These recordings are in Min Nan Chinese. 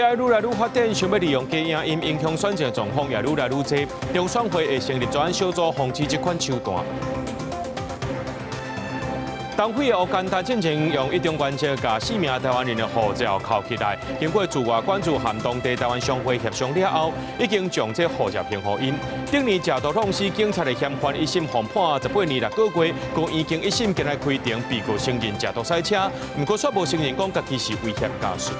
AI 愈來愈發展，想欲利用假影音影響選情的狀況也愈來愈濟。中選會會成立專案小組，防止這款手段。東非的烏干達進前用一中原則，共四名台灣人的護照扣起來。經過駐外館處和當地台灣商會協商了後，已經將這護照還予𪜶。頂年食毒弄死警察的嫌犯一審予判18年6個月，高院經一審今日開庭，被告承認食毒賽車，毋過卻無承認講家己是危險駕駛。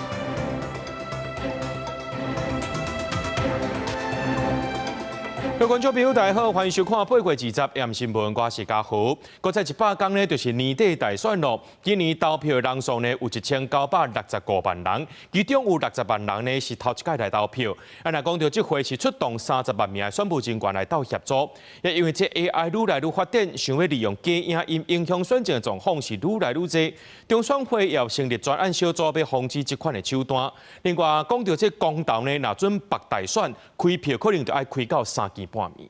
各位觀眾朋友，大家好，歡迎收看8月20 M 新聞，我是嘉豪。閣再100天呢，就是年底大選囉。今年投票的人數呢，有1965萬人，其中有60萬人呢是頭一擺來投票。啊，若講著這回是出動30萬名的選務人員來鬥協助，也因為這 AI 愈來愈發展，想欲利用假影音影響選情的狀況是愈來愈濟。中選會也成立專案小組，欲防止這款的手段。另外，講著這公投呢，若準縛大選，開票可能就愛開到3更半暝。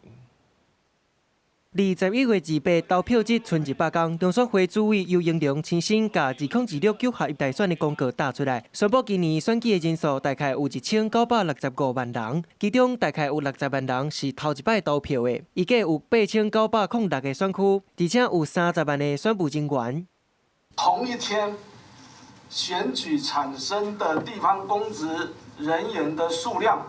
21月28投票日，賰100工，中選會主委游盈隆親身共2026九合一大選的公告打出來，宣布今年選舉的人數大概有1965萬人，其中大概有60萬人是頭一擺投票的，預計有8906個選區，而且有30萬的選務人員。同一天選舉產生的地方公職人員的數量，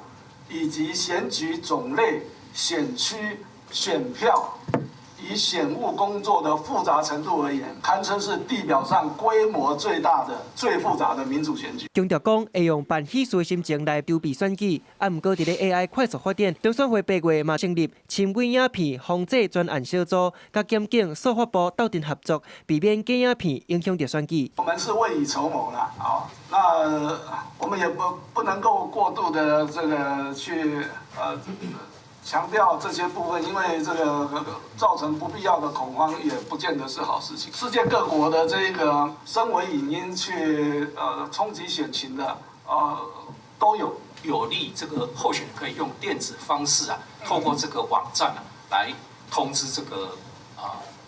以及選舉種類、選區、選票以選務工作的複雜程度而言，堪稱是地表上規模最大的、最複雜的民主選舉。強調講會用辦喜事的心情來籌備選舉，啊，毋過佇咧 AI 快速發展，中選會8月嘛成立深偽影片防制專案小組，佮檢警、司法部鬥陣合作，避免假影片影響著選舉。我們是未雨綢繆啦，啊，那我們也不能夠過度的這個去強調這些部分，因為這個造成不必要的恐慌，也不見得是好事情。世界各國的這個深偽影音去衝擊選情的，都有。有利這個候選人可以用電子方式啊，透過這個網站啊來通知這個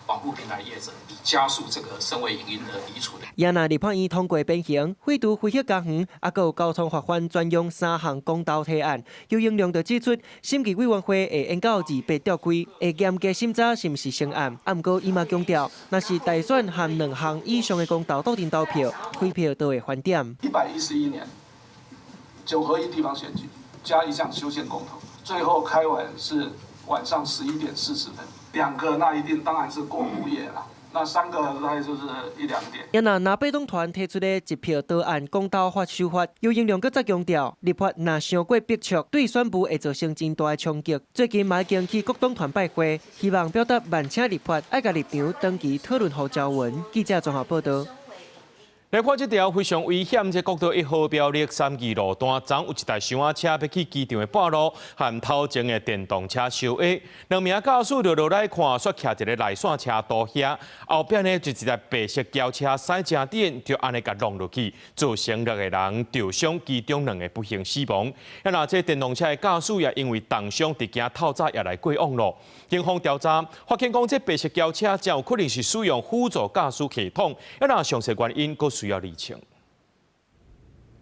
網路平台業者，以加速這個深偽影音的移除的。也若立法院通過變形，廢除非核家園，抑閣有交通罰鍰專用三項公投提案，游盈隆就指出，審計委員會會延到28召開，會嚴格審查是毋是成案。啊，毋過伊嘛強調，若是大選含兩項以上的公投鬥陣投票，開票都會翻點。111年9合1地方選舉加一項修憲公投，最後開完是晚上11點40分。兩個那一定當然是過午夜啦，那三個大概就是一兩點。也若藍白黨團提出的一票多案公投法修法，游盈隆閣再強調，立法若傷過逼促，對選務會造成真大的衝擊。最近嘛已經去各黨團拜會，希望表達慢請立法，愛共立場長期討論予周勻。記者綜合報道。來看這條非常危險，這國道1號苗栗三義路段，昨有一台小仔車欲去機場的半路，和頭前的電動車相挨，兩名駕駛就落來看，煞徛一个內線車道遐，後壁呢就一台白色轎車駛誠緊，就按呢共撞落去，造成六個人受傷，其中兩个不幸死亡。啊，若這電動車的駕駛也因為重傷，佇今透早也來過往咯。警方調查發現，講這白色轎車真有可能是使用輔助駕駛系統，啊，若詳細原因閣需要釐清。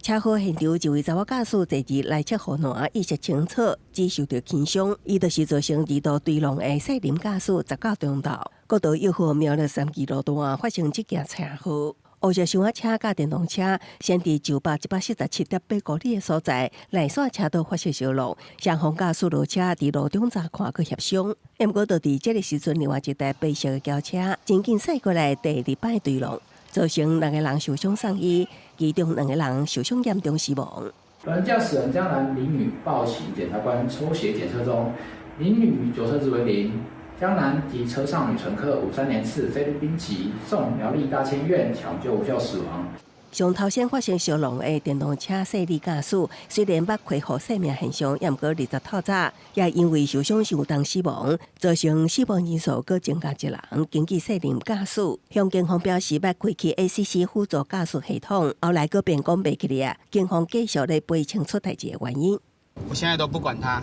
車禍現場，一位查某駕駛坐佇內側護欄，意識清楚，只受著輕傷。伊就是造成二度墜浪的細林駕駛，19中晝，國道1號苗栗三義路段發生這件車禍。烏色小車佮電動車先佇947.8公里的所在，內線車道發生相挵，雙方駕駛落車佇路中查看閣協商。毋過，就佇這个時陣，另外一台白色的轎車真緊駛過來，第二擺墜浪。造成六个人受傷送醫，其中兩個人受傷嚴重死亡。本駕駛人江南林女報請檢察官抽血檢測中，林女酒測值為零。江南及車上女乘客53年次菲律賓籍，送苗栗大千院搶救無效死亡。上頭先發生相挵的電動車細膩駕駛，雖然捌恢復生命現象，也毋過20透早也因為受傷受重死亡，造成死亡人數閣增加一人。根據細膩駕駛向警方表示，捌開啟 ACC 輔助駕駛系統，後來閣變講袂記得啊。警方繼續咧掰清楚代誌的原因。我現在都不管他，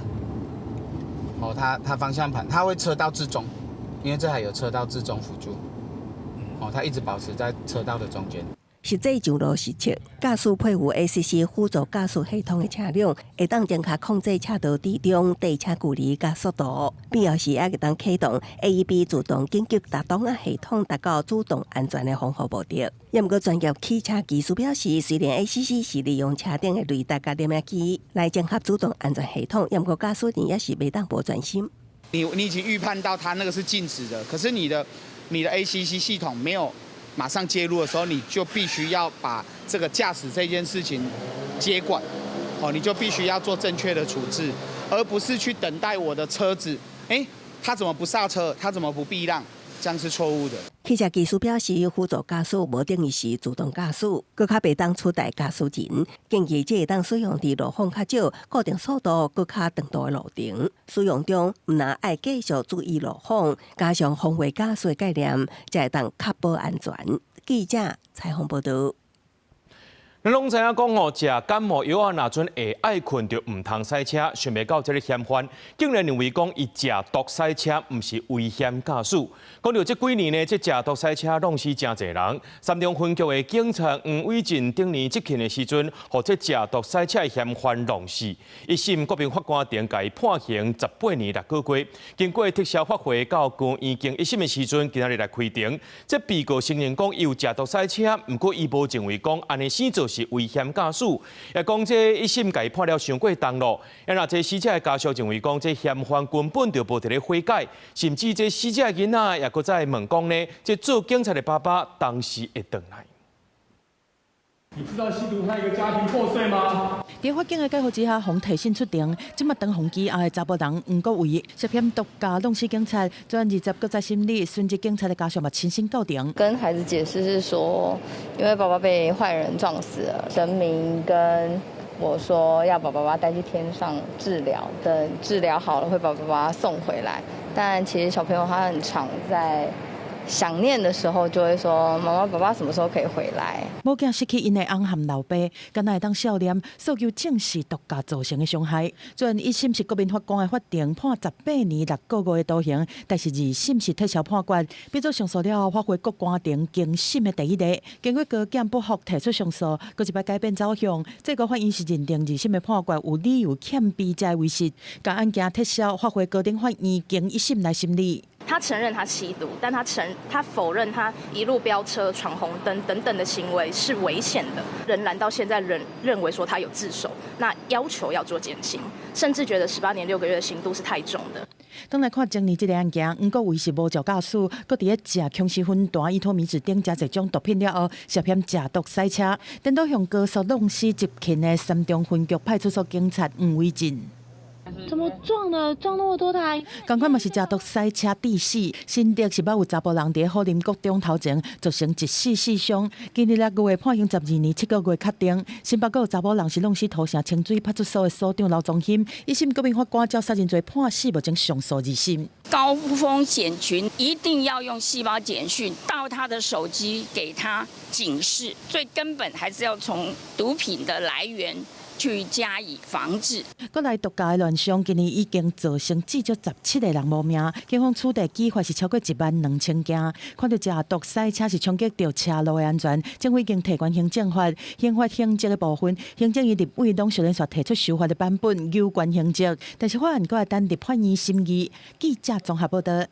哦，他方向盤，他會車道置中，因為這台有車道置中輔助，哦，他一直保持在車道的中間。實際上路實測，駕駛配有 ACC 輔助駕駛系統的車輛，會當正確控制車道之中地車距離佮速度，必要時也會當啟動 AEB 自動緊急打擋仔系統，達到主動安全的防護目的。毋過專業汽車技師表示，雖然 ACC 是利用車頂的雷達佮攝影機來整合主動安全系統，毋過駕駛人也是袂當無專心。你已經預判到它那個是靜止的，可是你的 ACC 系統沒有馬上介入的時候，你就必須要把這個駕駛這件事情接管，哦，你就必須要做正確的處置，而不是去等待我的車子，欸，他怎麼不剎車？他怎麼不避讓？這樣是錯誤的。汽車技師表示，輔助駕駛無等於是自動駕駛，閣較袂當取代駕駛人。建議這會當使用佇路況較少、固定速度閣較長途的路程。使用中毋但愛繼續注意路況，加上防衛駕駛的概念，才會當確保安全。記者採訪報導。咱攏知影講吼，食感冒藥仔，若陣會愛睏就毋通駛車。想袂到這个嫌犯竟然認為講伊食毒駛車，毋是危險駕駛。講著這幾年呢，這食毒駛車弄死誠濟人。三重分局的警察黃偉進頂年執勤的時陣，予這食毒駛車的嫌犯弄死。一審國民法官庭共伊判刑18年6個月。經過撤銷發回到高院經一審的時陣，今仔日來開庭。這被告承認講伊有食毒駛車，毋過伊無認為講按呢生做是危險駕駛，也講這一審共伊判了傷過重咯。啊，若這死者的家屬認為講，這嫌犯根本就無佇咧悔改，甚至這死者的囡仔也閣再問講呢，這做警察的爸爸當時會轉來。你知道吸毒害一個家庭破碎嗎？佇法警的介護之下，予提審出庭。這馬當予機後的查埔人黃國偉涉嫌毒駕弄死警察，昨20閣再審理，殉職警察的家屬嘛親身到庭。跟孩子解釋是說，因為爸爸被壞人撞死了，神明跟我說要把爸爸帶去天上治療，等治療好了會把爸爸送回來。但其實小朋友他很常在想念的時候就會說：媽媽、爸爸什麼時候可以回來？某囝失去𪜶的翁和老爸，敢若會當笑臉，訴求正視毒駕造成的傷害。雖然一審是國民法官的法庭判18年6個月的徒刑，但是二審是撤銷判決，變做上訴了後發回國官庭經審的第一例。經過高檢不服提出上訴，閣一擺改變走向，最高法院是認定二審的判決有理由欠備才為實，共案件撤銷，發回高等法院經一審來審理。他承認他吸毒，但他否認他一路飆車、闖紅燈等等的行為是危險的，仍然到現在仍認為說他有自首，那要求要做減輕，甚至覺得18年6個月的刑度是太重的。轉來看前年這个案件，黃國偉是無照駕駛，閣佇咧食強時分單依托咪酯等誠濟種毒品了後，涉嫌食毒駛車，顛倒向高速弄死執勤的三重分局派出所警察黃偉進。怎麼撞的？撞那麼多台？仝款嘛是食毒駛車致死，新竹是捌有查埔人佇虎林國中頭前造成一死四傷。今年6月判刑12年7個月確定。新北閣有查某人是弄死土城清水派出所的所長劉宗興，一審國民法官照殺人罪判死，目前上訴二審。高風險群一定要用細胞簡訊到他的手機，給他警示。最根本還是要從毒品的來源去加以防治。國內毒駕的亂象，今年已經造成至少17個人無命，警方處理舉發是超過1萬2千件。看著食毒駛車是衝擊著車路的安全，政府已經提懸行政法、刑法刑責的部分，行政院立委攏小連續提出修法的版本，有關刑責，但是法案閣愛等立法院審議。記者綜合報導。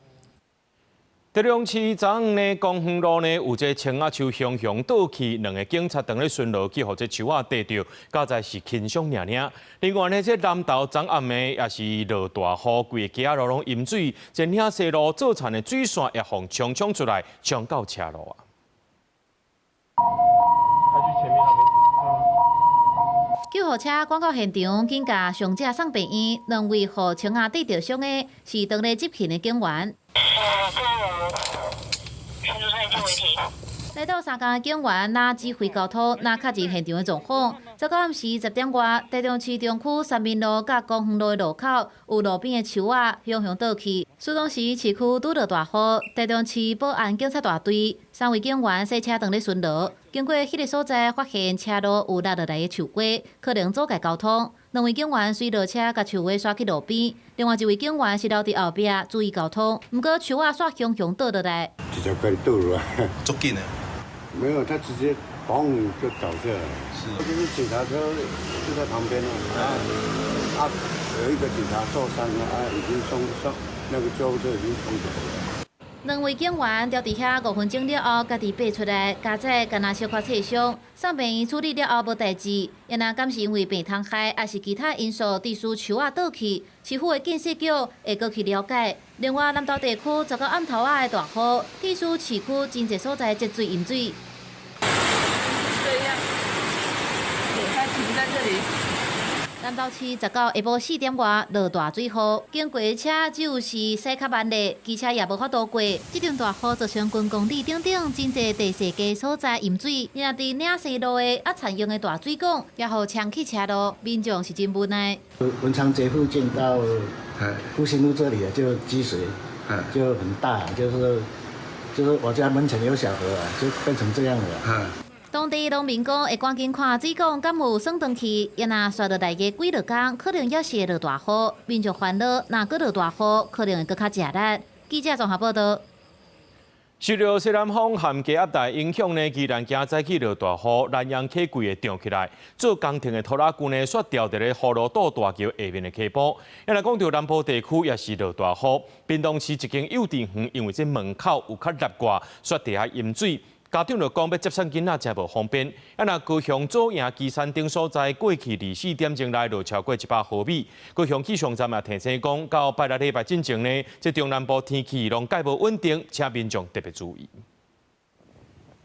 台中市昨昏呢，公園路呢有這青仔樹雄雄倒去，兩个警察當咧巡邏，去予這樹仔硩著，佳哉是輕傷爾爾。另外呢，這南投昨暗暝也是落大雨，規个街仔路攏淹水，這嶺西路做田的水線也予沖沖出來，沖到車路啊。他去前面那邊。救護車趕到現場，緊共傷者送病院。兩位予青仔硩著傷的是當咧執勤的警員。來到三工的警員，若指揮交通，若確認現場的狀況。昨昏暗時10點外，台中市中區三民路佮公園路的路口，有路邊的樹仔雄雄倒去。此當時市區拄落大雨，台中市保安警察大隊三位警員駛車當咧巡邏，經過彼个所在，發現車路有落落來的樹瓜，可能阻礙交通。兩位警員隨落車，共樹瓜徙去路邊，另外一位警員是留佇後壁注意交通。毋過樹仔煞雄雄倒落來，直接共伊倒落來，足緊的。沒有，他直接嘣就倒下來。是，就是警察車就在旁邊啊，啊，有一個警察受傷了，啊，已經送送那個救護車已經送走了。兩位警員牢佇遐5分鐘了後，家己爬出來，駕駛敢若小可擦傷，送病院處理了後無代誌。猶若敢是因為病蟲害，抑是其他因素，致使樹仔倒去，市府的建設局會閣去了解。另外，南投地區19暗頭仔的大雨，致使市區真濟所在積水淹水。這樣，它停在這裡。南投市19下晡4點外落大水雨，經過的車只有是駛較慢的，機車也無法度過。這場大雨造成軍公里等等真濟地勢低所在淹水，若佇嶺西路的啊採用的大水管，也予沖去車路，民眾是真無奈。文昌街附近到復興路這裡啊，就積水，就很大，就是我家門前有小河啊，就變成這樣了。當地農民講會趕緊看水管敢有損斷去，猶若紲落來的幾落工，可能也是會落大雨。民眾煩惱，若閣落大雨，可能會閣較食力。記者綜合報道。受著西南風和低壓帶影響呢，宜蘭今早起落大雨，南洋溪規个漲起來。做工程的拖拉機呢，煞掉佇咧葫蘆島大橋下面的溪埔。猶若講著南部地區也是落大雨，屏東市一間幼稚園因為這門口有較立掛，煞地下淹水。家長就講欲接送囡仔誠無方便。啊，若高雄左營旗山頂所在，過去24點鐘內落超過100毫米。高雄氣象站也提醒講，到拜六禮拜進前呢，這中南部天氣攏較無穩定，請民眾特別注意。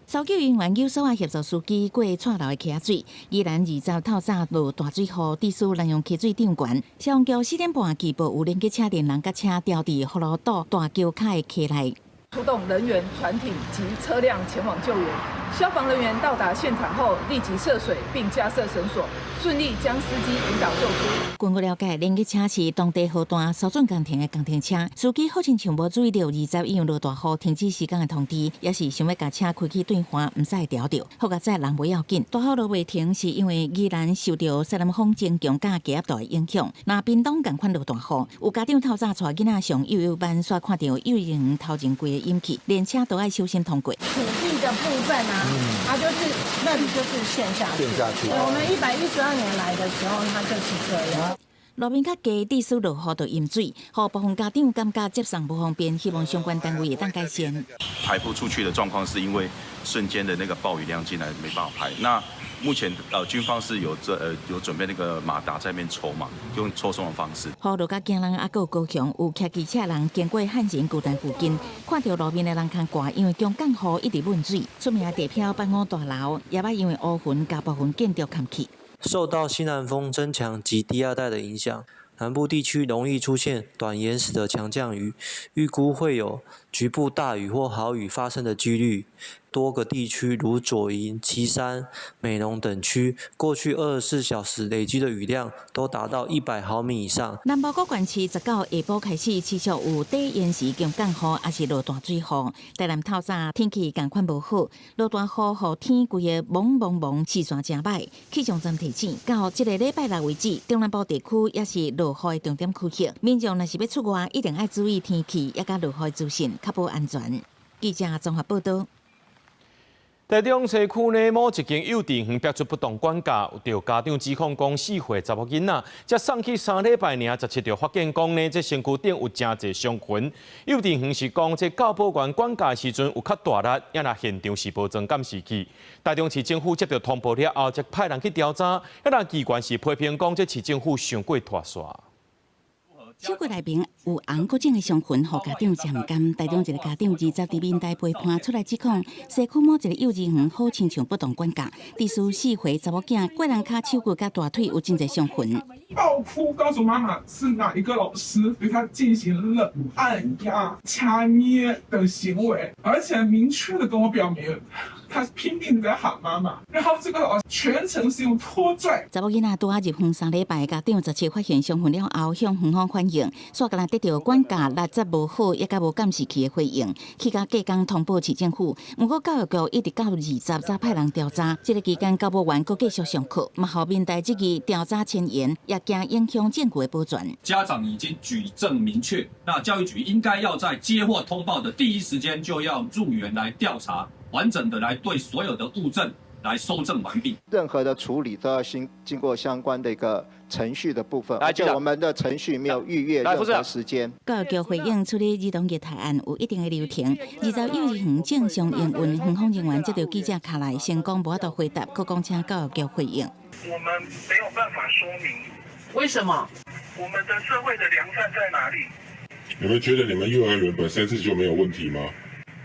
搜救人員用索仔協助司機過蔡樓的溪仔水，宜蘭20透早落大水雨，致使南洋溪水漲懸。消防局4點半起報有連結車連人佮車牢佇葫蘆島大橋跤的溪內。出動人員、船艇及車輛前往救援。消防人員到達現場後，立即涉水並架設繩索，順利將司機引導救出。根據了解，連結車是當地河段疏浚工程的工程車，司機好親像無注意著20因為落大雨停止施工的通知，也是想欲共車開去對岸，毋知會牢著。好佳哉人無要緊，大雨落袂停，是因為宜蘭受著西南風增強佮低壓帶的影響。若屏東仝款落大雨，有家長透早帶囡仔上幼幼班，煞看著幼兒園頭前規个淹去，連車都愛小心通過。土地的部分啊，它就是那裡就是陷下去。陷下去。我們112年來的時候，它就是這樣。路面較低，致使落雨就淹水，予部分家長感覺接送無方便，希望相關單位會當改善。排不出去的狀況是因為瞬間的那個暴雨量進來，沒辦法排。那目前軍方是有這有準備那個馬達在那邊抽嘛，用抽送的方式。雨落甲驚人，猶閣有高雄有騎機車人經過漢神巨蛋附近，看著路面的人空掛，因為強降雨一直汶水，出名地標辦公大樓也捌因為烏雲佮部分建築崁去。受到西南風增強及低壓帶的影響，南部地區容易出現短延時的強降雨，預估會有局部大雨或豪雨發生的幾率。多個地區如左營、旗山、美濃等區，過去24小時累積的雨量都達到100毫米以上。南部各縣市19下晡開始持續有短延時強降雨，抑是落大水雨。台南透早天氣仝款無好，落大雨予天規个濛濛濛，視線誠䆀。氣象站提醒，到這個禮拜六為止，中南部地區也是落雨的重點區域。民眾若是欲出外，一定愛注意天氣，抑佮落雨資訊，確保安全。記者綜合報道。台中西區呢，某一間幼稚園爆出不當管教，有家長指控講4歲查某囡仔，才送去3禮拜爾，17就發現講呢，這身軀頂有誠濟傷痕。幼稚園是講，這教保員管教的時陣有較大力，猶若現場是無裝監視器。台中市政府接到通報了後，才派人去調查，猶若機關是批評講，這市政府傷過拖線。手骨內面有紅閣腫的傷痕，予家長誠毋甘。台中一個家長20佇面台陪伴出來指控，西區某一個幼兒園好親像不當管教，致使4歲查某囝過人跤手骨佮大腿有真濟傷痕。爆哭告訴媽媽是哪一個老師對他進行了按壓、掐捏等行為，而且明確的跟我表明，他拼命在喊媽媽，然後這個老師全程是用拖拽。查某囡仔拄仔入園3禮拜，家長17發現傷痕了後，向園方反映，煞敢若得著管教力質無好，抑閣無監視器的回應，去到隔工通報市政府。毋過教育局一直到20才派人調查，這個期間教保員閣繼續上課，嘛予民代質疑調查遷延，也驚影響證據的保全。家長已經舉證明確，那教育局應該要在接獲通報的第一時間就要入園來調查，完整的來對所有的物證來搜證完畢。任何的處理都要先經過相關的一個程序的部分，而且我們的程序沒有預約任何時間。教育局回應處理兒童虐待案有一定的流程，20幼兒園正常營運，園方人員接到記者敲來，先講無法度回答，閣講請教育局回應。我們沒有辦法說明。為什麼？我們的社會的良善在哪裡？你們覺得你們幼兒園本身自己就沒有問題嗎？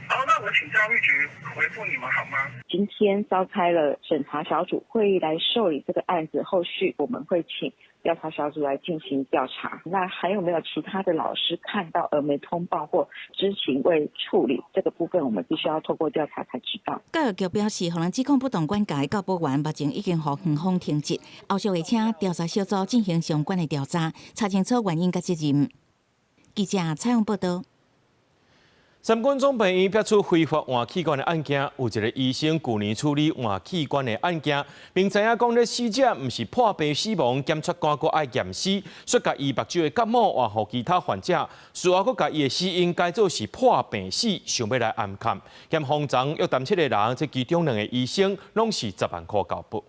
好，那我請教育局回覆你們好嗎？今天召開了審查小組會議來受理這個案子，後續我們會請調查小組來進行調查。那還有沒有其他的老師看到而沒通報或知情未處理？這個部分我們必須要透過調查才知道。教育局表示，予人指控不當管教的教保員目前已經予園方停職，後續會請調查小組進行相關的調查，查清楚原因佮責任。記者採訪報道。三軍總病院爆出非法換器官的案件，有一個醫生舊年處理換器官的案件，並知影講咧死者毋是破病死亡，檢察官閣愛驗屍，說共伊目睭的角膜換予其他患者，事後閣共伊的死因改做是破病死，想欲來掩蓋。嫌方昨約談七个人，這其中兩个醫生攏是10萬箍交保。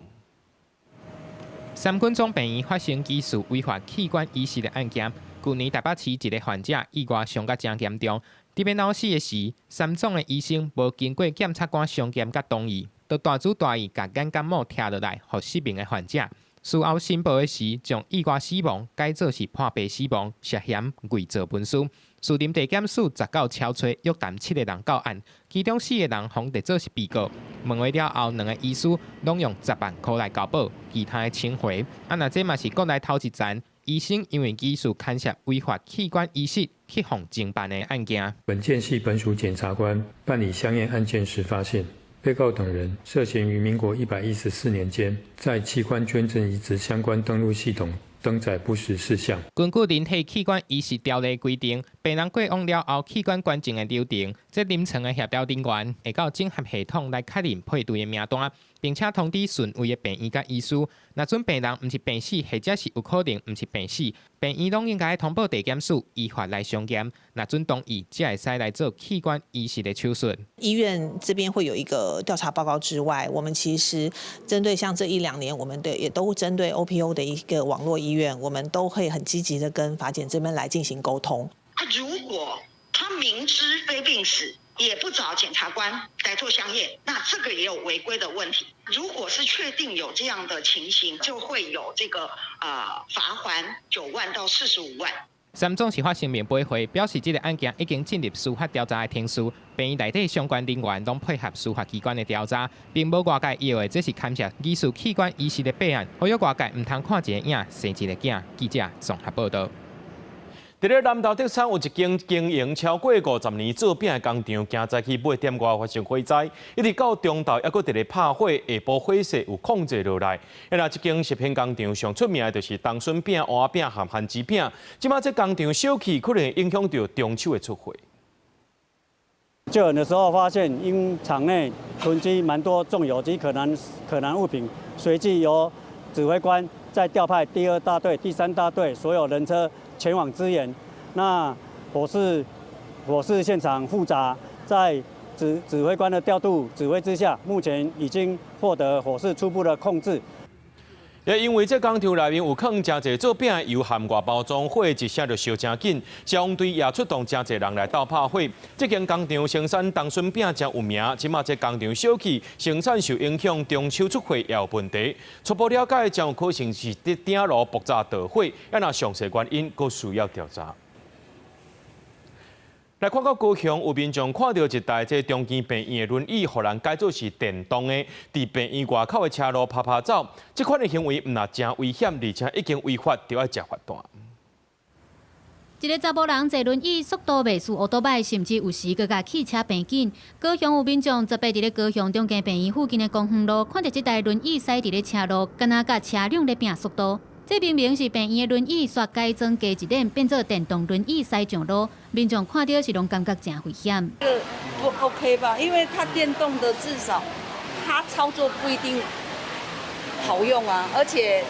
三軍總病院發生疑似違法器官移植的案件，舊年台北市一个患者意外傷甲誠嚴重。佇欲腦死的時，三總的醫生無經過檢察官相驗佮同意，就大主大意共眼角膜拆落來，予失明的患者。事後申報的時，將意外死亡改做是破病死亡，涉嫌偽造文書。士林地檢署19敲揣約談七个人到案，其中四个人予列做是被告。問話了後，兩个醫師攏用10萬箍來交保，其他的請回。啊，若這嘛是國內頭一層。醫生因為技術牽涉違法器官移植去予偵辦的案件。本件系本署檢察官辦理相驗案件時發現，被告等人涉嫌於民國114年間，在器官捐贈移植相關登錄系統登載不實事項。根據人體器官移植條例規定，病人過往了後，器官捐贈的流程，這臨床的協調人員會到整合系統來確認配對的名單，並且通知順位的病院佮醫師。若准病人毋是病死，或者是有可能毋是病死，病院攏應該通報地檢署依法來相驗。若准同意，才會使來做器官移植的手術。醫院這邊會有一個調查報告之外，我們其實針對像這一兩年，我們的也都針對 OPO 的一個網絡醫院，我們都會很積極的跟法檢這邊來進行溝通。啊，如果他明知非病死，也不找檢察官來做相驗，那這個也有違規的問題。如果是確定有這樣的情形，就會有這個罰鍰9萬到45萬。三總是發聲明回會，表示這个案件已經進入司法調查的程序，病院內底相關人員攏配合司法機關的調查，並無外界以為這是牽涉疑似器官移植的弊案，呼籲外界毋通看一个影生一个囝。記者綜合報導。佇咧南投竹山有一間經營超過50年做餅的工廠，今早起8點外發生火災，一直到中晝猶閣佇咧拍火，下晡火勢有控制落來。啊，這間食品工廠上出名的就是冬筍餅、芋仔餅和番薯餅。這擺這工廠燒去，可能會影響著中秋的出貨。救援的時候發現，因廠內囤積蠻多重油及可燃物品，隨即由指揮官再調派第二大隊、第三大隊所有人車前往支援。那火勢現場複雜，在指揮官的調度指揮之下，目前已經獲得火勢初步的控制。也因為這工廠內面有囥誠濟做餅的油含外包裝，火一聲就燒誠緊，消防隊也出動誠濟人來鬥拍火。這間工廠生產冬筍餅誠有名，這擺這工廠燒去，生產受影響，中秋出貨也有問題。初步了解，誠有可能是佇鼎爐爆炸導火，啊，若詳細原因，閣需要調查。來看到高雄有民眾看著一台這長庚病院的輪椅，予人改做是電動的，佇病院外口的車路趴趴走，這款的行為毋但誠危險，而且已經違法，著愛食罰單。一个查埔人坐輪椅，速度袂輸歐多擺，甚至有時閣共汽車平緊。高雄有民眾18佇咧高雄長庚病院附近的公園路，看著這台輪椅駛佇咧車路，敢若佮車輛咧拼速度。這明明是病院的輪椅，煞改裝加一輪，變做電動輪椅駛上路，民眾看著是攏感覺誠危險。這個不 OK 吧？因為它電動的，至少它操作不一定好用啊，而且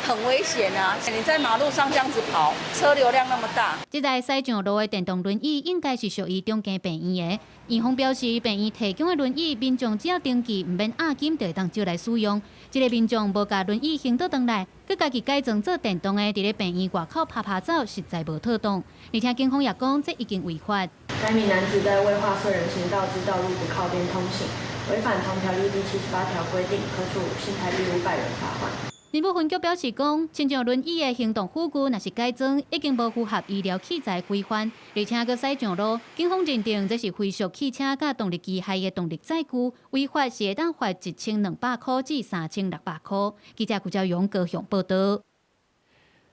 很危險啊！你在馬路上這樣子跑，車流量那麼大。這台駛上路的電動輪椅應該是屬於中間病院的。院方表示，病院提供的輪椅，民眾只要登記，毋免押金就會當借來使用。這个民眾無共輪椅還倒轉來，閣家己改裝做電動的，佇咧病院外口趴趴走，實在無妥當。而且警方也講，這已經違法。該名男子在未劃設人行道之道路不靠邊通行，違反同條例第78條規定，可處新台幣500元罰款。林武分局表示講，親像輪椅的行動輔具，若是改裝，已經無符合醫療器材規範，而且閣駛上路，警方認定這是非屬汽車佮動力機械的動力載具，違法是會當罰1200塊至3600塊。記者顧昭勇高雄報導。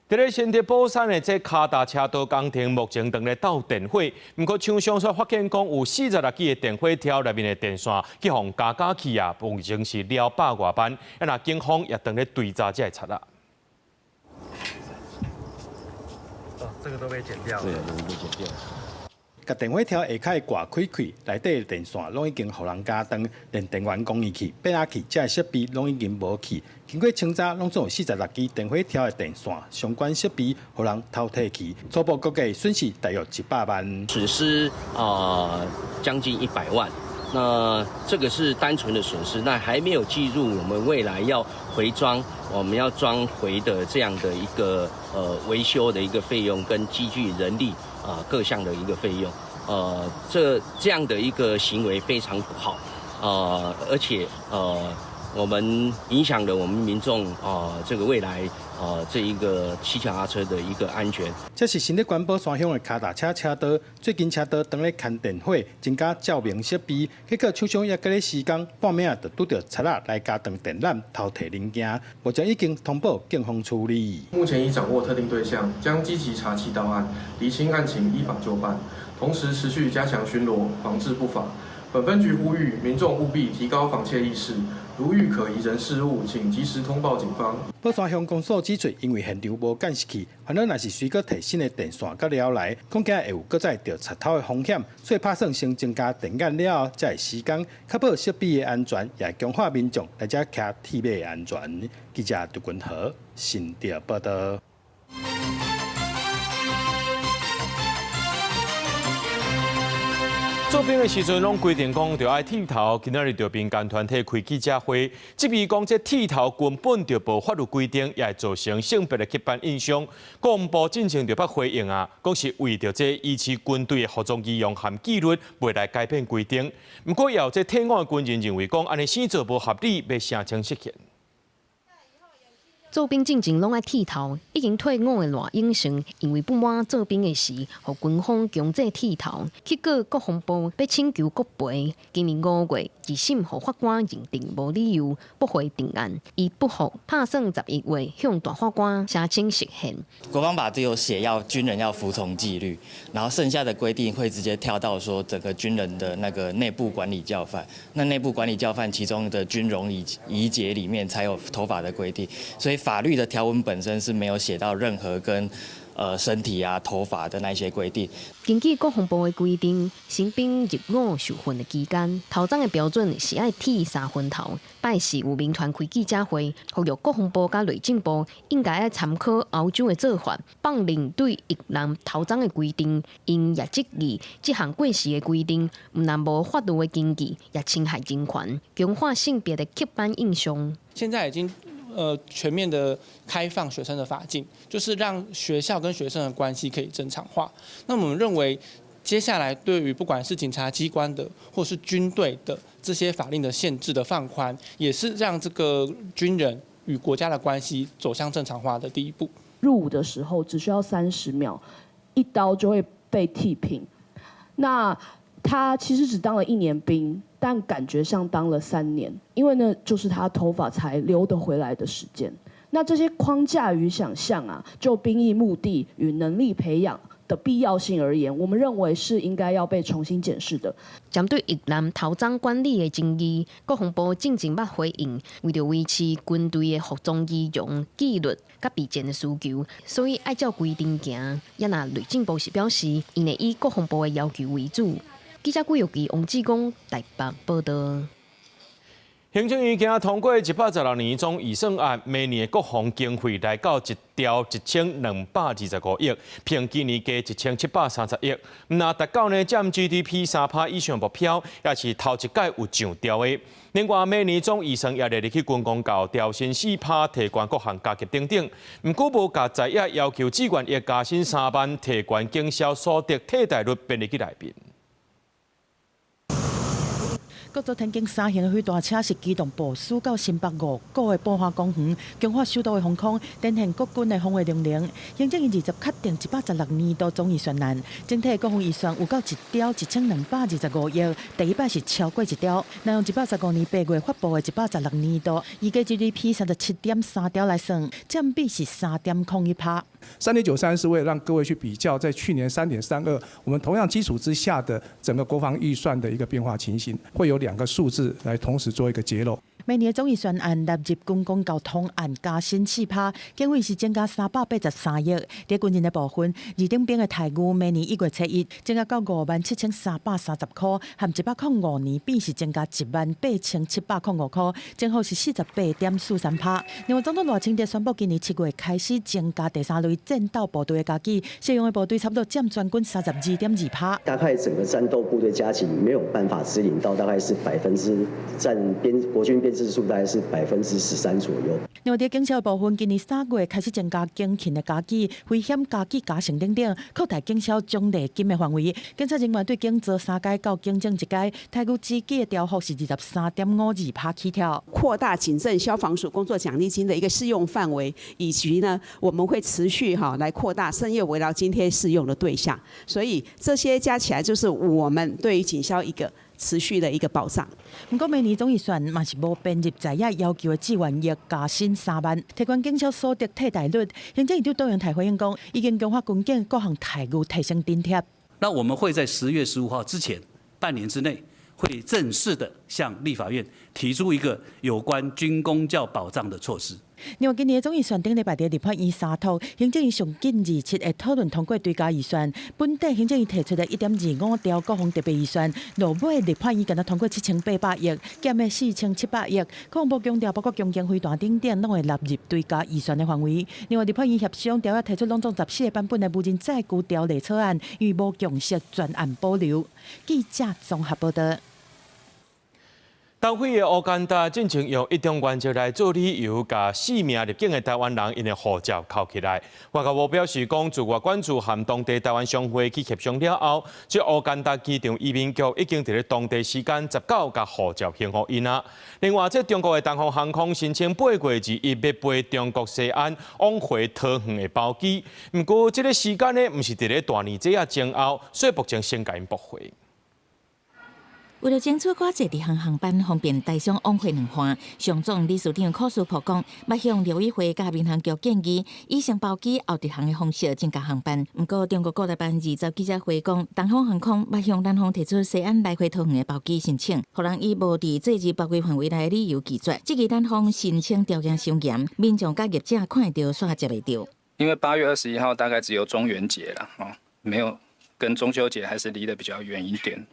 佇咧新竹寶山的這跤踏車道工程，目前正咧鬥電火。毋過廠商卻發現講有46支的電火條內面的電線去予加加去啊，目前是了百外萬。啊，若警方也正咧追查這个賊仔。哦，這個都被剪掉了。對，都被剪掉。共電火條下跤割開開，內底的電線攏已經予人咬斷，連電源供應器、變壓器這些設備攏已經無去。經過清查，攏總有46支電火條的電線相關設備予人偷提去，初步估計損失大約100萬。損失啊，將近100萬。那這個是單純的損失，那還沒有計入我們未來要回裝、我們要裝回的這樣的一個維修的一個費用跟機具、人力啊各項的一個費用。這樣的一個行為非常不好，而且我們影響了我們民眾啊，這個未來啊，這一個騎腳踏車的一個安全。這是新竹縣寶山鄉的跤踏車車道，最近車道當咧牽電火，增加照明設備，結果廠商猶閣咧施工，半暝仔就拄著賊仔來咬斷電纜，偷提零件。目前已經通報警方處理。目前已掌握特定對象，將積極查緝到案，釐清案情，依法究辦。同時持續加強巡邏，防治不法。本分局呼籲民眾務必提高防竊意識，如遇可疑人事物，請及時通報警方。寶山鄉公所指出，因為現場無監視器，煩惱若是隨閣提新的電線佮料來，恐驚會有閣再著賊偷的風險，所以拍算先增加電源了後，才會施工，確保設備的安全，也強化民眾來遮騎鐵馬的安全。記者杜君豪新竹報導。做兵的時陣，攏規定講著愛剃頭。今仔日著民間團體開記者會，質疑講這剃頭根本就無法律規定，也會造成性別的刻板印象。國防部進前就捌回應啊，講是為著這維持軍隊的服裝儀容和紀律，袂來改變規定。毋過，也有這退伍的軍人認為講，按呢生做無合理，欲聲稱釋憲。做兵進前攏愛剃頭，已經退伍的賴永成，因為不滿做兵的時，予軍方強制剃頭，去告國防部欲請求國賠。今年5月，二審予法官認定無理由駁回定案，伊不服，拍算11月向大法官聲請釋憲。國防法只有寫要軍人要服從紀律，然後剩下的規定會直接跳到說整個軍人的那個內部管理教範。那內部管理教範其中的軍容儀節裡面才有頭髮的規定，所以法律的條文本身是沒有寫到任何跟身體啊、頭髮的那些規定。根據國防部的規定，新兵入伍受訓的期間，頭鬃的標準是愛剃三分頭。拜四有民團開記者會，呼籲國防部佮內政部應該愛參考歐洲的做法，放任對役男頭鬃的規定。𪜶也質疑這項過時的規定，毋但無法律的根據，也侵害人權，強化性別的刻板印象。現在已經全面的開放學生的髮禁，就是讓學校跟學生的關係可以正常化。那我們認為，接下來對於不管是警察機關的或是軍隊的這些法令的限制的放寬，也是讓這個軍人與國家的關係走向正常化的第一步。入伍的時候只需要30秒，一刀就會被剃平。那他其實只當了1年兵，但感覺像當了3年，因為呢，就是他頭髮才留得回來的時間。那這些框架與想象啊，就兵役目的與能力培養的必要性而言，我們認為是應該要被重新檢視的。針對役男頭鬃管理的爭議，國防部進前捌回應，為著維持軍隊的服裝儀容、紀律佮備戰的需求，所以愛照規定行。也若內政部是表示，𪜶會以國防部的要求為主。記者郭玉琪、王志剛台北報導。行政院今通過116年總預算案，明年的國防經費來到1兆1225億，平今年加1730億。若達到呢佔 GDP 3%以上目標，也是頭一擺有上調的。另外，明年總預算也列入去軍公教調薪4%，提懸各項加給等等。毋過無共在野要求志願役加薪3萬，提懸警消所得替代率編入去內面。國造天弓三型的飛彈車是機動部署到新北五股的寶華公園，強化首都的防空，展現國軍的防衛能力。行政院20確定116年度總預算案，整體國防預算有夠1兆1225億，第一擺是超過1兆。若用115年8月發布的116年度，預計 GDP 37.3兆來算，佔比是3.01%。3.93是為了讓各位去比較，在去年3.32，我們同樣基礎之下的整個國防預算的一個變化情形，會有兩個數字來同時做一個揭露。明年總預算案納入軍公教通案加薪4%，經費是增加383億。佇軍人的部分，二等兵的待遇明年1月初1增加到57,330塊，和105年比是增加18,705塊，增幅是48.43%。另外，總統賴清德宣布，今年7月開始增加第三類戰鬥部隊的加給，適用的部隊差不多佔全軍32.2%。大概整個戰鬥部隊加給沒有辦法支領到，大概是百分之佔編國軍編制數大概是13%左右。另外，佇警消部分，今年3月開始增加警勤的加給、危險加給加成等等，擴大警消獎勵金的範圍。警察人員對警座三階到警長一階，待遇支給的調幅是23.52%起跳。擴大警政消防署工作獎勵金的一個適用範圍，以及呢，我們會持續哈來擴大深夜慰勞津貼適用的對象。所以這些加起來，就是我們對於警消一個持續的一個保障。毋過明年總預算嘛是無編入在野要求的志願役加薪3萬，提懸警消所得替代率。行政院長杜榮泰回應講，已經強化軍警各項待遇提升津貼。那我們會在10月15號之前，半年之內，會正式的向立法院提出一個有關軍公教保障的措施。另外，今年的總預算頂禮拜佇立法院三讀，行政院上緊27會討論通過追加預算。本底行政院提出的1.25兆國防特別預算，落尾立法院敢若通過7800億，減的4700億。國防部強調，包括強勁飛彈等等，攏會納入追加預算的範圍。另外，立法院協商調提出攏總14個版本的無人載具條例草案，因為無共識，全案保留。記者綜合報道。東非的烏干達進前用一中原則來做理由，共四名入境的台灣人𪜶的護照扣起來。外交部表示講，自外管處和當地台灣商會去協商了後，這烏干達機場移民局已經佇咧當地時間19共護照還予𪜶啊。另外，這中國的東方航空申請8月21欲飛中國西安往回桃園的包機，毋過這个時間呢，毋是佇咧大年節仔前後，所以目前先共𪜶駁回。為了爭取較濟直航航班，方便台商往回兩岸，商總理事長柯書博講，欲向陸委會佮民航局建議，以先包機後直航的方式增加航班。毋過，中國國台辦20記者會講，東方航空欲向南方提出西安來回桃園的包機申請，予人以無佇節日包圍範圍內的理由拒絕。這個南方申請條件傷嚴，民眾佮業者看會著煞接袂著。因為8月21號大概只有中元節啦，哦，沒有跟中秋節還是離得比較遠一點。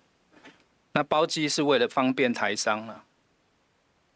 那包機是為了方便台商啦，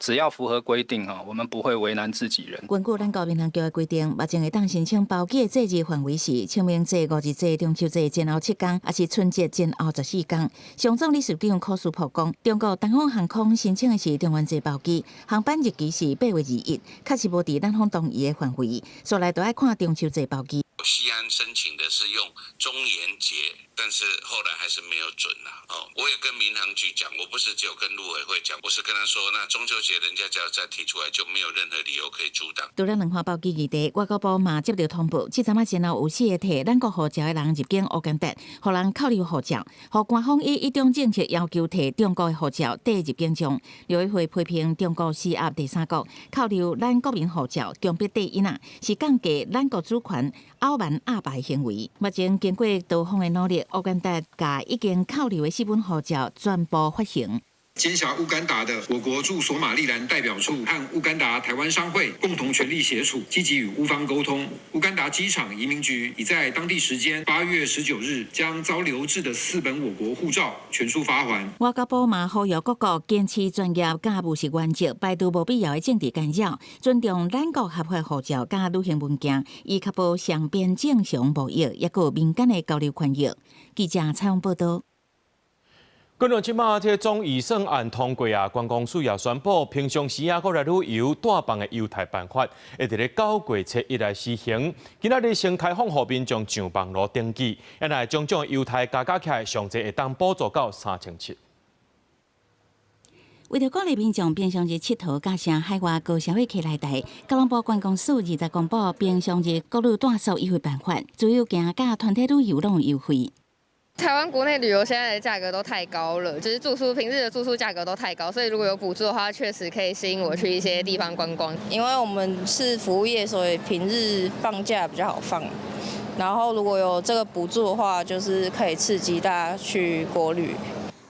只要符合規定哈，我們不會為難自己人。根據咱國民航局的規定，目前會當申請包機的節日範圍是清明節、五日節、中秋節前後7天，抑是春節前後14天。商總理事長柯書博講，中國東方航空申請的是中元節包機，航班日期是8月21，確實無佇咱方同意的範圍，所來都愛看中秋節包機。西安申請的是用中元節，但是後來還是沒有准啦。哦，我也跟民航局講，我不是只有跟陸委會講，我是跟他說，那中秋節人家只要再提出來，就沒有任何理由可以阻擋。除了兩岸包機議題，外交部嘛接著通報，這陣仔前後有四個提咱國護照的人入境烏干達，予人扣留護照，予官方以一中政策要求提中國的護照綴入境場。陸委會批評中國施壓第三國，扣留咱國民護照，強迫綴印仔，是降低咱國主權、傲慢壓霸的行為。目前經過多方的努力，烏干達共已經扣留的四本護照全部發行。監轄烏干達的我國駐索馬利蘭代表處和烏干達台灣商會共同全力協助，積極與烏方溝通。烏干達機場移民局已在當地時間8月19日將遭留置的四本我國護照全數發還。外交部嘛呼籲各國堅持專業佮務實原則，排除無必要的政治干擾，尊重咱國合法護照佮旅行文件，以確保雙邊正常貿易，抑閣民間的交流權益。記者採訪報道。根據這馬這總預算案通過啊，觀光署也宣布，平常時啊，國內旅遊帶放的優待辦法，會佇咧9月7日來施行。今仔日先開放予民眾上網路登記，啊若種種優待加加起來，上濟會當補助到3700。為著鼓勵民眾平常日𨑨迌佮乘海外高消費客來台，交通部觀光署20公布平常日國旅住宿優惠辦法，自由行佮團體旅遊攏有優惠。台灣國內旅遊現在的價格都太高了，就是住宿平日的住宿價格都太高，所以如果有補助的話，確實可以吸引我去一些地方觀光。因為我們是服務業，所以平日放假比較好放。然後如果有這個補助的話，就是可以刺激大家去國旅。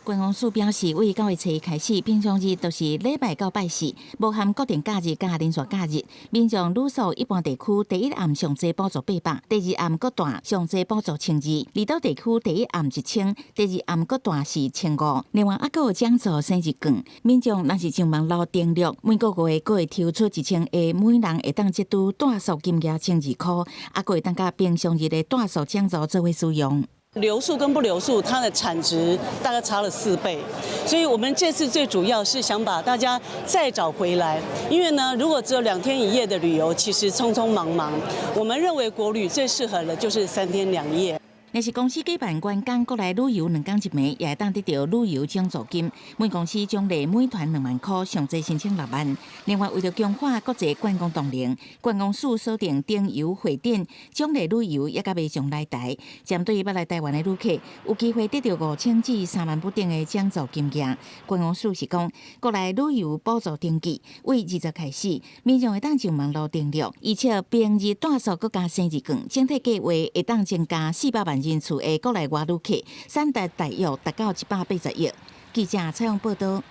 觀光署表示，為9月7日開始，平常日就是禮拜到拜四，無含國定假日佮連續假日。民眾旅宿一般地區第一暗上濟補助800，第二暗閣大上濟補助1200。離島地區第一暗1000，第二暗閣大是1500。另外，猶閣有獎座生日券，民眾若是上網路登錄，每個月閣會抽出1000個，每人會當折拄住宿金額1200塊，猶閣會當佮平常日的住宿獎座做伙使用。留宿跟不留宿，它的產值大概差了4倍，所以我們這次最主要是想把大家再找回來，因為呢，如果只有2天1夜的旅遊，其實匆匆忙忙。我們認為國旅最適合的就是3天2夜。若是公司舉辦員工國內旅遊2工一暝，也會當得著旅遊獎助金。每公司獎勵每團2萬塊，上濟申請6萬。另外，為著強化國際觀光動能，觀光署鎖定燈遊會展獎勵旅遊，也佮民眾來台。針對欲來台灣的旅客，有機會得著5000至3萬不等的獎助金額。觀光署是講，國內旅遊補助登記為20開始，民眾會當上網路登錄，而且平日住宿閣加生日券，整體計劃會當增加400萬人次的國內外旅客，產值大約達到180億。記者採訪報導。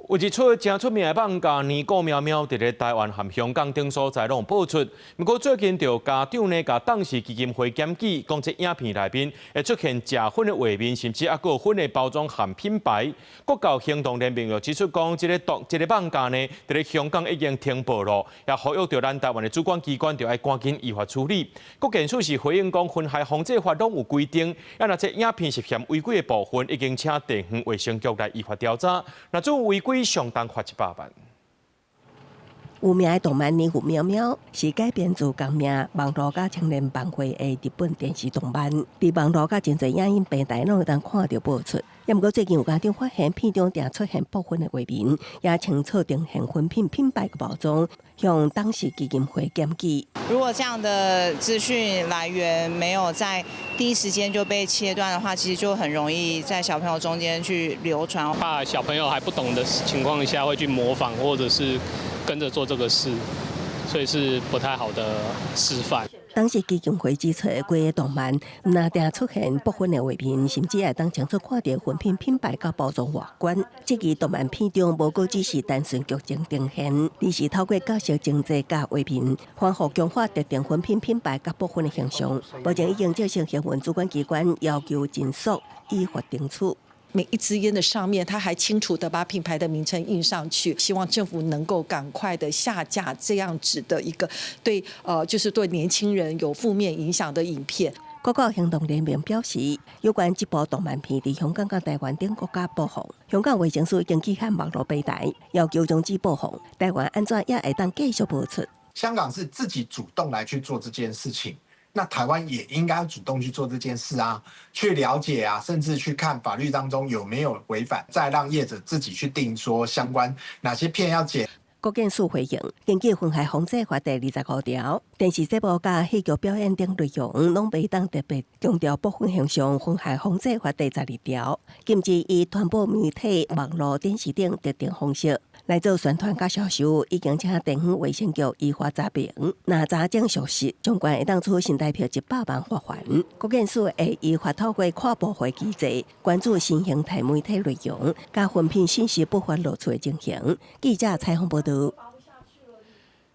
有一齣誠出名的艋舺年糕喵喵，佇咧台灣和香港等所在攏有播出。毋過最近就家長呢，共董視基金會檢舉，講這影片內面會出現食薰的畫面，甚至猶閣有薰的包裝和品牌。國教行動聯盟又指出講，這個艋舺呢，佇咧香港已經停播咯，也呼籲著咱台灣的主管機關著愛趕緊依法處理。國健署是回應講，薰害防制法攏有規定，啊若這影片涉嫌違規的部分，已經請地方衛生局來依法調查。若做違規，上重罰100萬。有名的動漫《年富喵喵》是改編自同名網路佮青年漫畫的日本電視動漫，佇網路佮真濟影音平台攏會當看著播出。毋過最近有家長發現片中定出現部分的畫面，也清楚呈現薰品品牌的包裝，向董視基金會檢舉。如果這樣的資訊來源沒有在第一時間就被切斷的話，其實就很容易在小朋友中間去流傳。怕小朋友還不懂的情況下會去模仿，或者是跟着做這個事，所以是不太好的示範。董視基金會指出，規个動漫毋但定出現部分的畫面，甚至會當清楚看著薰品品牌佮包裝外觀。這支動漫片中，無閣只是單純劇情呈現，而是透過角色情節佮畫面，反覆強化特定薰品品牌佮部分的形象。目前已經接受營運主管機關要求盡速依法懲處。每一支煙的上面，他還清楚的把品牌的名稱印上去，希望政府能夠趕快的下架這樣子的一個對，就是對年輕人有負面影響的影片。國教行動聯盟表示，有關這部動漫片佇香港佮台灣等國家播放，香港衛生署已經致函網路平台，要求終止播放。台灣按怎也會當繼續播出？香港是自己主動來去做這件事情。那台灣也應該主動去做這件事啊，去了解啊，甚至去看法律當中有沒有違反，再讓業者自己去定說相關哪些片要剪。國健署回應，根據薰害防制法第25條，電視節目佮戲劇表演等內容，攏袂當特別強調部分形象。薰害防制法第12條，禁止以傳播媒體、網路、電視等特定方式來做宣傳佮銷售，已經請地方衛生局依法查明。若查證屬實，上懸會當處新台票100萬罰鍰。國健署會依法透過跨部會機制，關注新形態媒體內容，佮粉品信息不法露出的情形。記者採訪報導。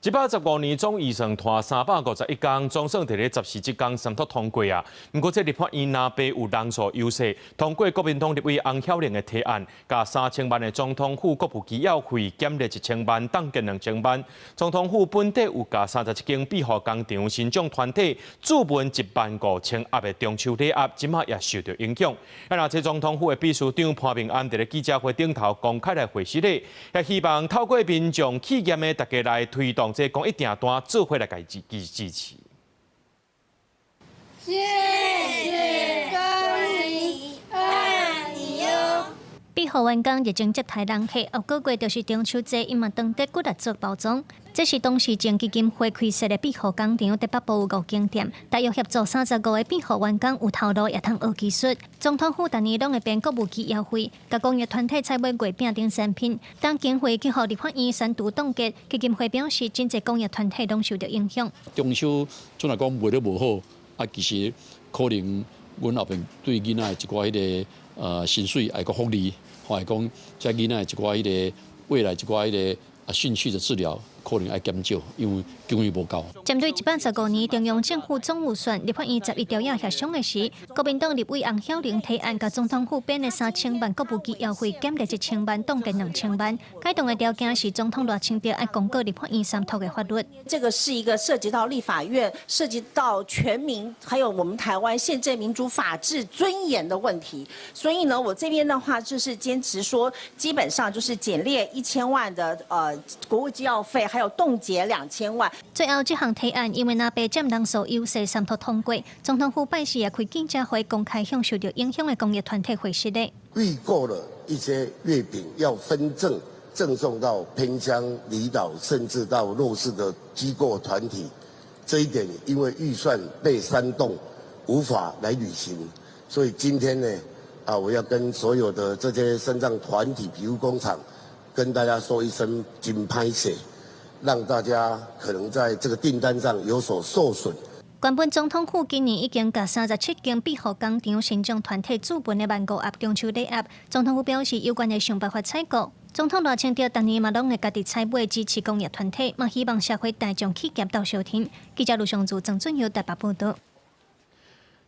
115年總預算拖351工，總算佇咧14這工三讀通過啊。毋過這立法院若白有人數優勢，通過國民黨立委翁曉玲的提案，共3000萬的總統府國務機要費減咧1000萬，凍結2000萬。總統府本底有共37間庇護工場、身障團體注文1.5萬盒的中秋禮盒，這馬也受著影響。啊，若這總統府的秘書長潘孟安佇咧記者會頂頭公開來回釋咧，也希望透過民眾企業的大家來推動這公益訂單，做伙來共支支持。謝謝光臨，愛你喲。庇護員工熱情接待人客，後個月就是中秋節，𪜶嘛當得骨力做包裝。這是董氏症基金會開設的庇護工廠，佇北部有五間店，大約協助35個庇護員工有頭路，也通學技術。總統府逐年攏會編國務機要費，共公益團體採買月餅等產品。當經費去予立法院三讀凍結，基金會表示，真濟公益團體攏受著影響。中秋總來講賣得無好，啊，其實可能阮後邊對囡仔的一寡彼个薪水愛閣福利，或者講這囡仔的一寡彼个未來一寡彼个興趣的治療，可能愛減少，因為經費無夠。針對115年中央政府總預算，立法院11條仔協商的時，國民黨立委翁曉玲提案，共總統府編的3000萬國務機要費減咧1000萬，凍結2000萬。改動的條件是總統賴清德愛公告立法院三讀的法律。這個是一個涉及到立法院、涉及到全民，還有我們台灣憲政民主法治尊嚴的問題。所以呢，我這邊的話就是堅持說，基本上就是減列1000萬的國務機要費，還有凍結2000萬。最後這項提案因為藍白佔人數優勢三讀通過，總統府拜四也開記者會公開向受著影響的公益團體回釋的。預購了一些月餅，要分贈贈送到偏鄉離島，甚至到弱勢的機構團體。這一點因為預算被煽動，無法來履行，所以今天呢，啊，我要跟所有的這些身障團體、庇護工廠，跟大家說一聲真歹勢，讓大家可能在這個訂單上有所受損。原本總統府今年已經共37間庇護工場、身障團體注文的1.5萬盒中秋禮盒，總統府表示有關會想辦法採購。總統賴清德逐年嘛攏會家己採買支持公益團體，嘛希望社會大眾企業鬥相挺。記者盧尚祖、曾俊耀台北報導。